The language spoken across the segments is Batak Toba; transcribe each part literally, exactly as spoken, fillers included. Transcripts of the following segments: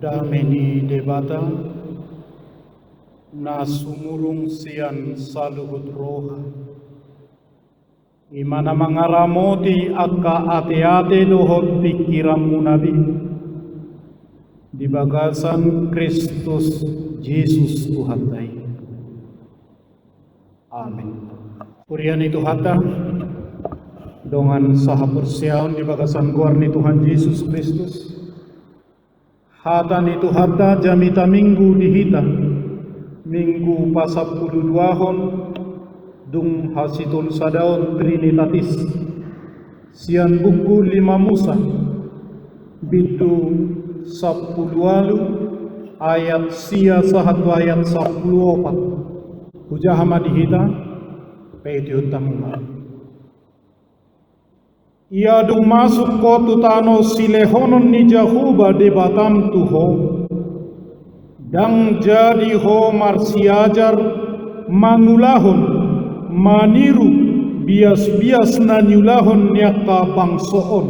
Dame ni Debata na sumurung sian saluhut roha, i ma na mangaramoti angka ateate dohot pingkiranmuna be di bagasan Kristus Jesus Tuhanta i. Amen. Huria ni Tuhanta, dongan sahaporseaon di bagasan goar ni Tuhan Jesus Kristus, hata ni Tuhanta jamita Minggu di hita, Minggu pasampuluduahon dung hasitolusadaon Trinitatis, sian buku Lima Musa, bindu sampulu ualu, ayat sia sahat tu ayat sampulu opat. Hujaha ma di hita, paihutihut hamu ma. Ia dung masuk ho tu tano silehonon ni Jahowa Debatam tu ho, ndang jadi ho marsiajar mangulahon, maniru biasbias na niulahon ni angka bangso on.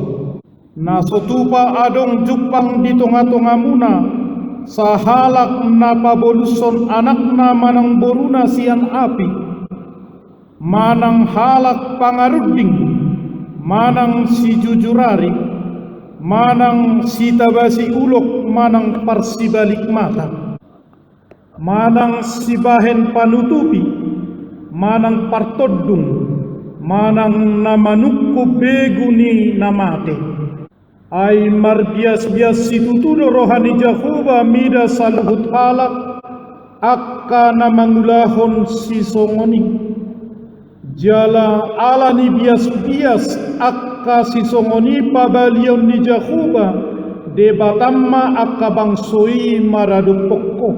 Na so tupa adong jumpang di tongatongamuna sahalak na pabolushon anakna manang boruna sian api, manang halak pangarunding, manang sijujurari, manang sitabasi ulok, manang parsibalik mata, manang sibahen panutupi, manang partondung, manang na manungkun begu ni na mate. Ai marbiasbias situtu do roha ni Jahowa mida saluhut halak angka na mangulahon sisongon i. Jala ala ni biasbias angka sisongon i pabalion ni Jahowa Debatam ma angka bangso i maradophon ho.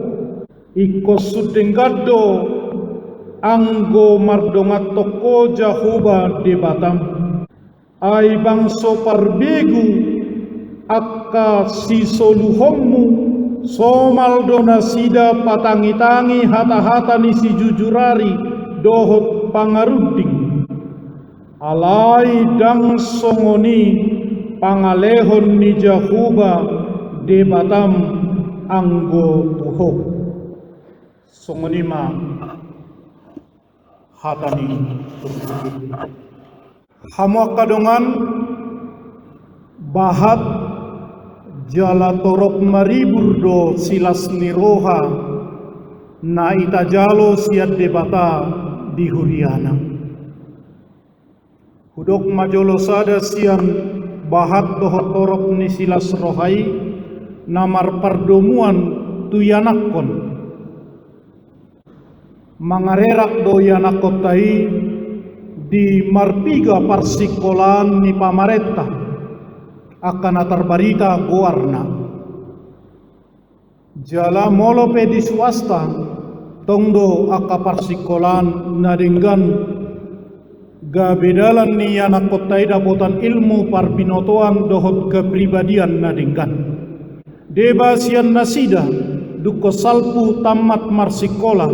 Ingkon sun denggan do anggo mardonganhon ho Jahowa Debatam. Ai bangso parbegu angka sisoluhonmu, somal do nasida patangitangi hatahata ni sijujurari dohot pangarunding. Alai ndang songon i pangalehon ni Jahowa Debatam anggo tu ho. Songon i ma hata ni Tuhan. Hamu angka dongan, bahat jala torop maribur do silas ni roha na itajalo sian Debata di huriana. Hudok ma jolo sada sian bahat dohot torop ni silas roha i na marpardomuan tu ianakhon. Mangarerak do ianakkonta i di marpiga parsikolaan ni pamarenta, angka na tarbarita goarna. Jala molo pe di swasta, tong do angka parsikolaan na denggan, gabe dalan ni ianakkonta i dapotan ilmu parbinotoan dohot kepribadian na denggan. Deba sian nasida, dungkon salpu tammat marsikola,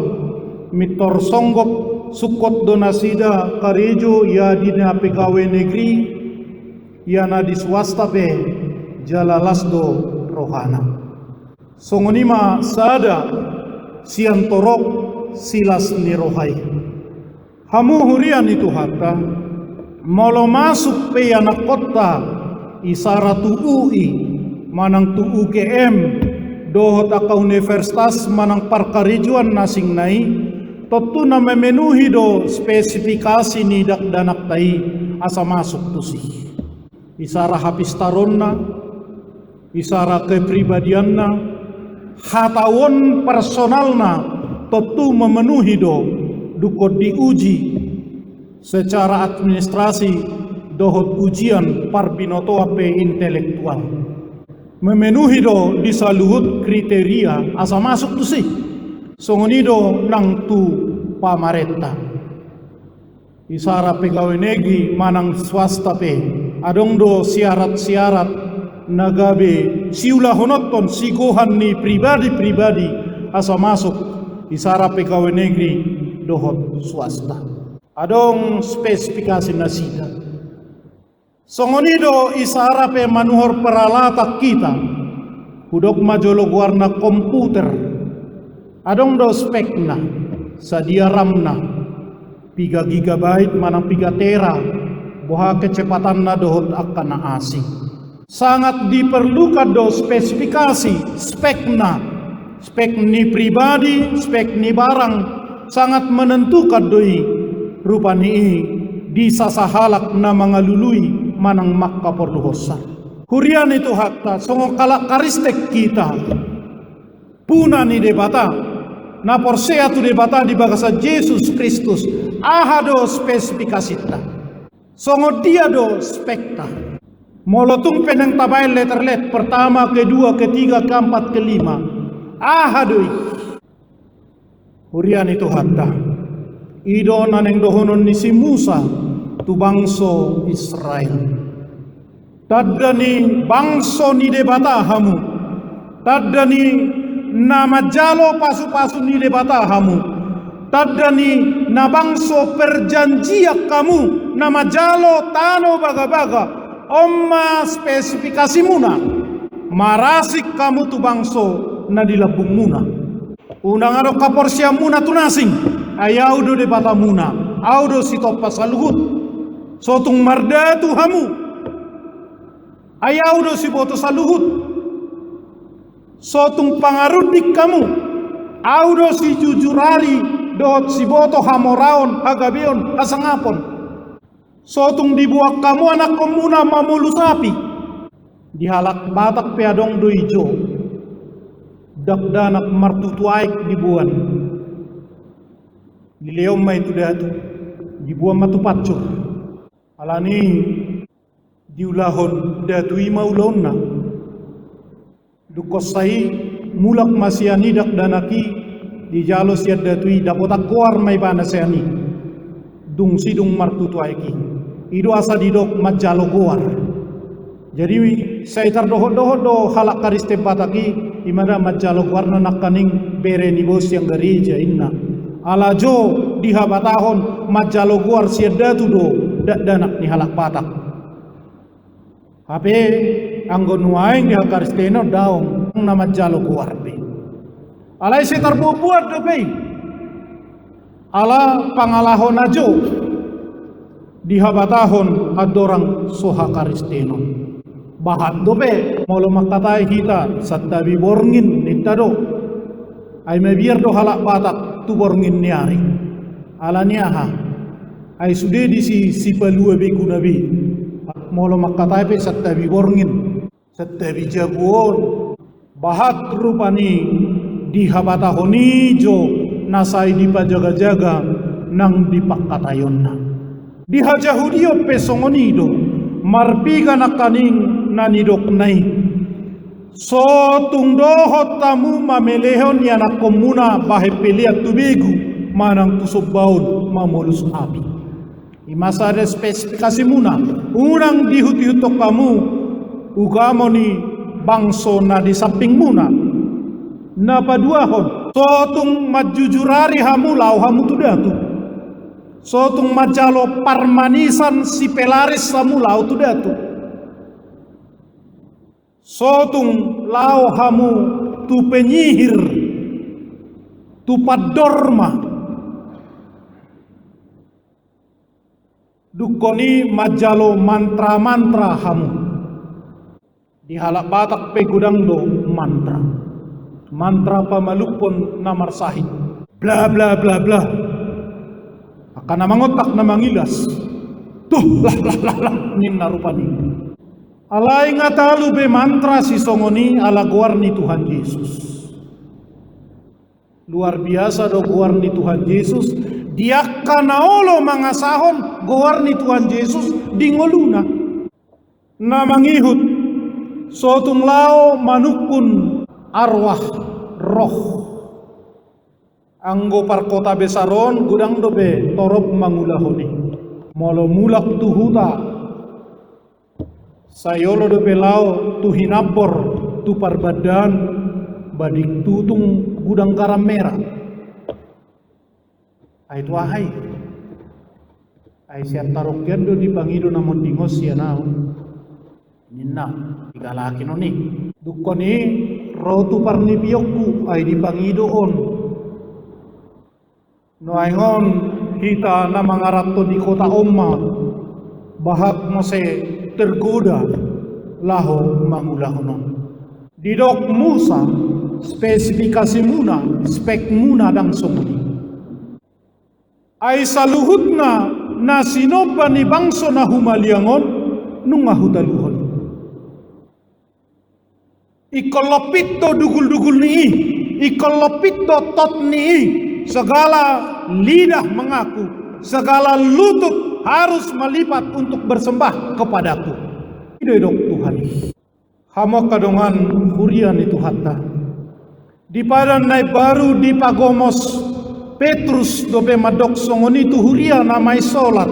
mintor songgop sungkot do nasida karejo ia di na pegawai negeri, ia na di swasta pe, jala las do rohana. Songon i ma sada sian torop silas ni roha i. Hamu huria ni Tuhanta, molo masuk pe ianakkonta, isara tu U I, manang tu U G M, dohot angka universitas manang parkarejoan na asing na i, tontu na memenuhi do spesifikasi ni dakdanakta i asa masuk tusi. Isara hapistaronna, isara kepribadianna, hataon personalna, tontu memenuhi do, dungkon diuji secara administrasi dohot ujian parbinotoan pe intelektual. Memenuhi do di saluhut kriteria asa masuk tusi. Songon i do nang tu pamarenta. Isara pegawai negeri manang swasta pe, adong do syarat-syarat na gabe siulahononhon sigohan ni pribadi-pribadi asa masuk isara pegawai negeri dohot swasta. Adong spesifikasi nasida. Songon i do isara pe manuhor peralatan hita, Hudok ma jolo goarna komputer. Adong do spekna, sadia ramna, piga gigabyte manang piga tera, boha kecepatanna dohot angka na asing. Sangat diperlukan do spesifikasi, spekna, spek ni pribadi, spek ni barang, sangat menentukan do i, rupani i, di sasahalak na mangalului manang mangkaporluhonsa. Huria ni Tuhanta, songon halak Kristen hita, puna ni Debata, na porsea tu Debata di bagasan Jesus Kristus, aha do spesifikasinta? Songon dia do spekta? Molo tung pe naeng tabaen letter-letter, pertama, kedua, ketiga, keempat, kelima. Aha do i? Huria ni Tuhanta. I do na naeng dohonon ni si Musa tu bangso Israel. Tanda ni bangso ni Debata hamu. Tanda ni na manjalo pasu-pasu ni Debata hamu. Tanda ni na bangso perjanjian hamu, na manjalo tano bagabaga. On ma spesifikasimuna. Marasing hamu tu bangso na di lambungmuna. Unang adong haporseaonmuna tu na asing, ai Ahu do Debatamuna, Ahu do sitompa saluhut. So tung mardatu hamu, ai Ahu do siboto saluhut. So tung pangarunding hamu, Ahu do sijujur ari dohot siboto hamoraon, hagabeon, hasangapon. So tung diboan hamu anakkonmuna mamolus api. Di halak Batak pe adong do i jo. Dakdanak martutu aek diboan. Dilehon ma i tu datu. Diboan ma tu pansur. Alani i diulahon datu i ma ulaonna. Dung hosa i, mulak ma sian i dakdanak i, dijalo sian datu i, dapotan goar ma ibana sian i. Dung sidung martutu aek i. I do asa didok manjalo goar. Jadi, sai tardohot-dohot do halak Kristen Batak i, i ma da manjalo goarna nangkaning bere ni boan sian gareja, ninna. Ala jo dihabatahon manjalo goar sian datu do dakdanak ni halak Batak. Hape anggo nuaeng di hakaristenon daong na manjalo goar be. Alai sai tarbuat-buat dope i. Ala pangalahona jo dihabatahon andorang so hakaristenon. Bahat dope molo mangkatai hita santabi borngin ninta do. Ai mabiar do halak Batak tu borngin ni ari. Alani aha? Ai sude disi sipalua beguna be. Molo mangkatai pe santabi borngin, santabi jabu on. Bahat rupani dihabatahon i jo na sai dipajaga-jaga nang di pangkataionna. Di hajahudion pe songon i do, marpiga nangkaning na nidokna i. So tung dohot hamu mamelehon ianakkonmuna bahen pelean tu begu manang tu sombaon mamolus api. I ma sada spesifikasimuna, unang diihut-ihuthon hamu ugamo ni bangso na di sampingmuna. Na paduahon, so tung manjujur ari hamu laho hamu tu datu. So tung manjalo parmanisan sipelaris hamu laho tu datu. So tung laho hamu tu penyihir, tu pandorma. Dungkon i manjalo mantra-mantra hamu. Di halak Batak pe godang do mantra. Mantra pamalumhon na marsahit. Bla, bla, bla, bla. Angka na mangontak na mangilas. Tuh, lah, lah, lah, lah, ninna rupani. Alai nga talu be mantra sisongon i ala goar ni Tuhan Jesus. Luar biasa do goar ni Tuhan Jesus, di angka na olo mangasahon goar ni Tuhan Jesus di ngoluna. Na mangihut, so tung laho manungkun arwah, roh. Anggo parkota besar on godang dope torop mangulahon i. Molo mulak tu huta, sai olo dope laho tu Hinambor, tu Parbandaan, badik tutung godang garam merah. Ai tu aha i? Ai sian tarokian do dipangido na monding on sian ahu. ninna, digalaki non i. Dungkon i ro tu parnipionku, ai dipangido on. Nuaeng on hita na mangaranto di kota on ma, bahak muse tergoda laho mangulahon on. Didok Musa, spesifikasimuna, spekmuna ndang songon i. Ai saluhutna na sinomba ni bangso na humaliang on nunga hutaluhon. Ingkon lompit do dugul-dugul ni i, ingkon lompit do tot ni i, segala lidah mengaku, segala lutut harus melipat untuk bersembah kepadaku. I do didok Tuhan i. Hamu angka dongan huria ni Tuhanta. Di padan na imbaru dipagomos Petrus dope mandok songon i tu huria na maisolat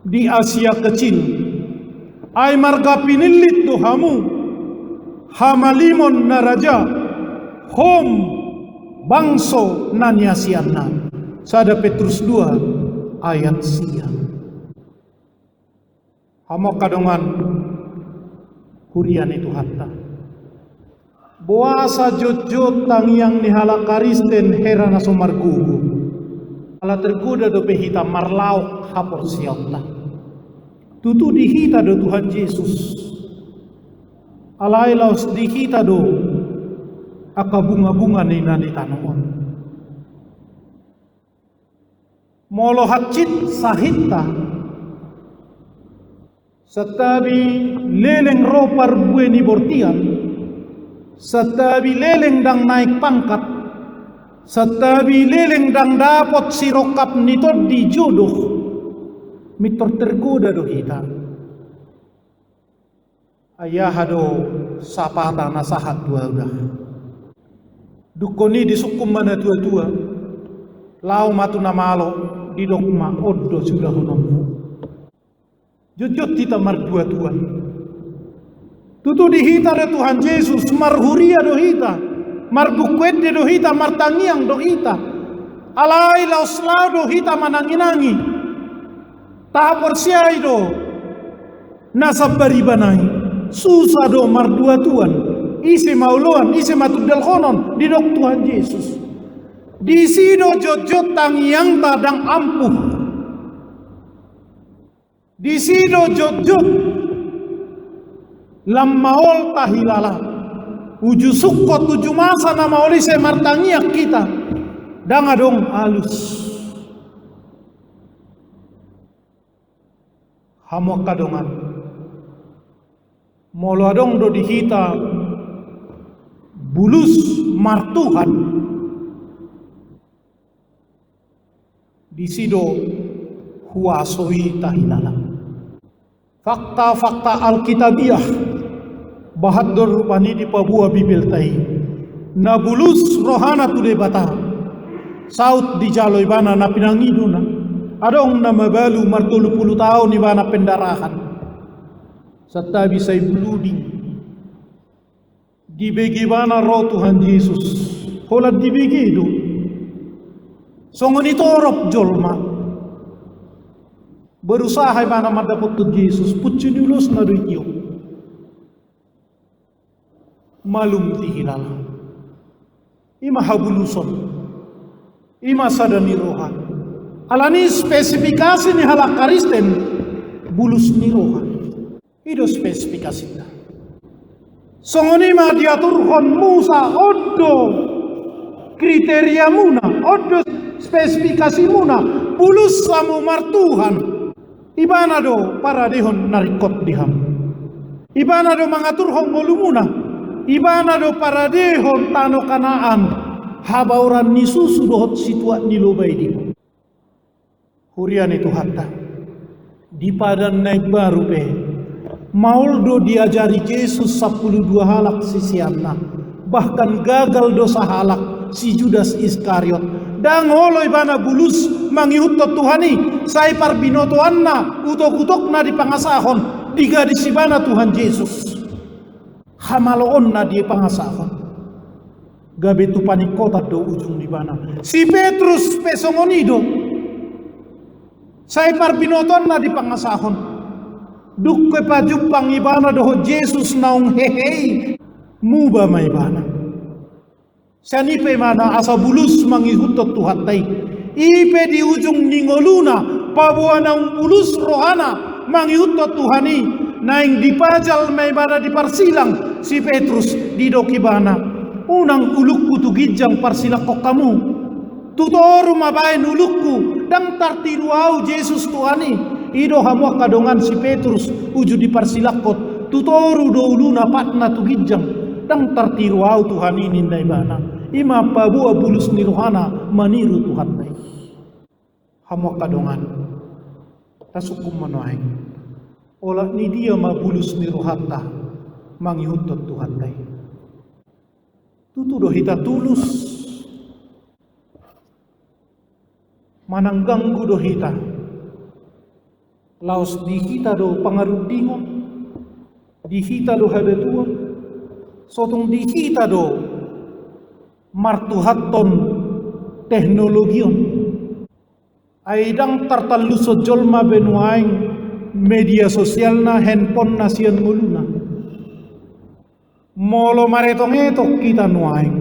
di Asia Kecil. Ai marga pinillit do hamu, hamalimon na raja, hom bangso na niasianna. Sada Petrus dua ayat sia. Hamu angka dongan huria ni Tuhanta. Boasa jotjot tangiang ni halak Kristen hera na so margogo? Ala tergoda dope hita marlaok haporseaonta. Tutu di hita do Tuhan Jesus. Alai laos di hita do angka bungabunga ni na di tano on. Molo hansit sahitta, santabi leleng ro parbue ni bortian, santabi leleng ndang naek pangkat, santabi leleng ndang dapot sirongkap ni tondi jodoh, mintor tergoda do hita. Ai aha do sapata na sahat tu ahu da? Dungkon i disungkun ma natuatua, laho ma tu na malo, didok ma on do siulahononmu. Jotjot hita marduatuan. Tutu di hita do Tuhan Jesus, marhuria do hita, marbungku ende do hita, martangiang do hita. Alai laos laho do hita mananginangi. Tahaporseai do na sambar ibana i. Susa do marduatuan. Ise ma oloan, ise ma tundalhonon, didok Tuhan Jesus. Disi do jotjot tangiangta ndang ampuh. Disi do jotjot lam maol tahilala. Uju sungkot, uju masa na maol i sai martangiang hita. Ndang adong alus. Hamu angka dongan. Molo adong do di hita bulus martuhan, disi do huaso i tahilala. Fakta-fakta Alkitabiah, bahat do rupani dipaboa Bibelta i. Na bulus rohana tu Debata, saut dijalo ibana na pinangidona. Adong na mabalu martolu pulu taon ibana pendarahan. Santabi sai buluding. Dibege ibana ro Tuhan Jesus. Holan dibege do. Songon i torop jolma. Berusaha ibana mandapothon Jesus, punsu ni ulosna do itiop. Malum tahilala. I ma habuluson. I ma sada ni roha. Alani spesifikasi ni halak Kristen, bulus ni roha. I do spesifikasina. Songon i ma diaturhon Musa, on do kriteriamuna, on do spesifikasimuna, bulus hamu martuhan. Ibana do paradehon na ringkot di hamu. Ibana do mangaturhon ngolumuna. Ibana do paradehon tano Kanaan, habaoran ni susu dohot situak ni loba i di hamu. Huria ni Tuhanta, di padan na imbaru pe, maol do diajari Jesus sampulu dua halak siseanna, bahkan gagal do sahalak, si Judas Iskariot. Ndang olo ibana bulus mangihuthon Tuhan i, sai parbinotoanna, utok-utokna dipangasahon, digadis ibana Tuhan Jesus. Hamaloonna dipangasahon. Gabe tu paningkotan do ujung ni ibana. Si Petrus pe songon i do. Sai parbinotoanna dipangasahon. Dung pe pajumpang ibana dohot Jesus naung hehe i, muba ma ibana. Sian i pe ma na asa bulus mangihuthon Tuhanta i. I pe di ujung ni ngoluna, paboa naung bulus rohana mangihuthon Tuhan i, naeng dipajal ma ibana, diparsilang si Petrus, didok ibana: Unang ulungku tu ginjang parsilanghon hamu. Tu toru ma baen ulungku, ndang tartiru ahu Jesus Tuhan i. I do hamu angka dongan si Petrus uju diparsilanghon, tu toru do uluna patna tu ginjang, ndang tartiru ahu Tuhan i, ninna ibana. I ma paboa bulus ni rohana maniru Tuhanta i. Hamu angka dongan, tasungkun ma nuaeng. Olat ni dia ma bulus ni rohanta mangihuthon Tuhanta i? Tutu do hita tulus? Manang ganggu do hita? Laos di hita do pangarundingon, di hita do hadatuon, sotung di hita do martuhanhon teknologi on. Ai ndang tartallushon jolma be nuaeng media sosialna, handphonena sian ngoluna. Molo maretong-etong hita nuaeng,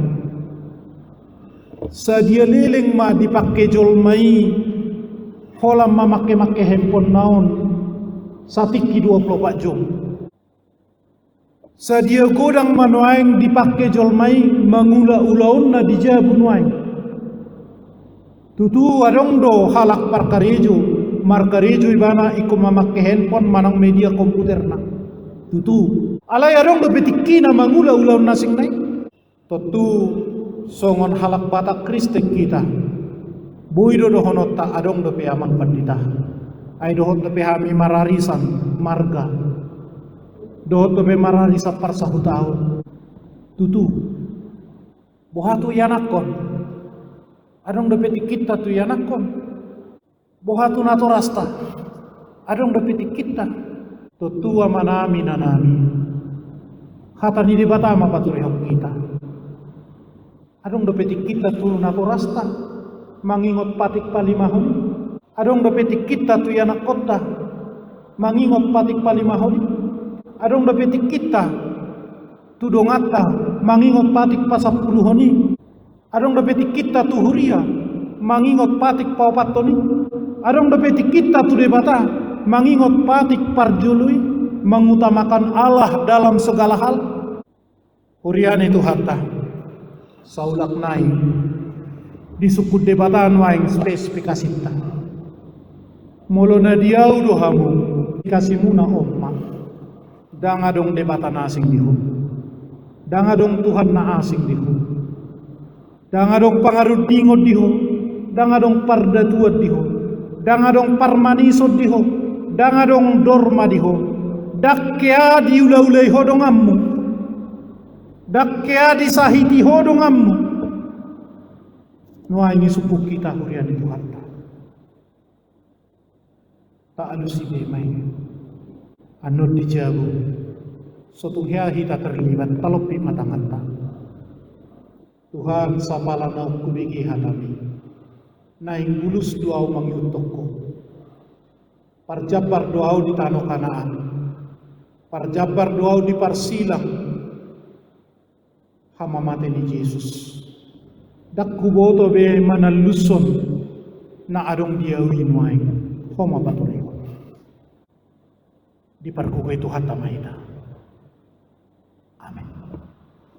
sadia leleng ma dipangke jolma i holan mamangke-mangke handphonena on satingki dua pulu opat jom? Sadia godang ma nuaeng dipangke jolma i mangula ulaonna di jabu nuaeng? Tutu adong do halak parkarejo, markarejo ibana ingkon mamangke handphone manang media komputerna. Tutu. Alai adong dope tingkina mangula ulaon na asing nai? Tontu songon halak Batak Kristen hita, boi do dohononta adong dope amang pandita. Ai dohot dope hami mararisan marga, dohot dope mararisan parsahutaon. Tutu. Boha tu ianakhon? Adong dope tingkinta tu ianakhon? Boha tu natorasta? Adong dope tingkinta? Tontu amanami, inanami, hata ni Debata ma paturehon hita. Adong dope tingkinta tu natorasta mangingot patik palimahon i? Adong dope tingkinta tu ianakhonta mangingot patik palimahon i? Adong dope tingkinta tu donganta mangingot patik pasampuluhon i? Adong dope tingkinta tu huria mangingot patik paopathon i? Adong dope tingkinta tu Debata mangingot patik parjolo i, mengutamakan Allah dalam segala hal? Huria ni Tuhanta, saulak nai disungkun Debata nuaeng spesifikasinta. Molo na di ahu do hamu, spesifikasimuna on ma. Ndang adong debata na asing di ho. Ndang adong Tuhan na asing di ho. Ndang adong pangarundingon di ho. Ndang adong pardatuon di ho. Ndang adong parmanison di ho. Ndang adong dorma di ho. Ndang hea diulaulai ho donganmu. Ndang hea disahiti ho donganmu. Nuaeng disungkun hita, huria ni Tuhanta. Taalusi be ma i. Annon di jabu, sotung hea hita terlibat, talompit ma tanganta. Tuhan, sapala naung hubege hataMi, naeng bulus do ahu mangihuthon Ho. Parjambar do ahu di tano Kanaan. Parjambar do ahu diparsilang hamamate ni Jesus. Ndang huboto be manallushon na adong di ahu i nuaeng. Ho ma paturehon. Dipargogoi Tuhanta ma hita. Amen.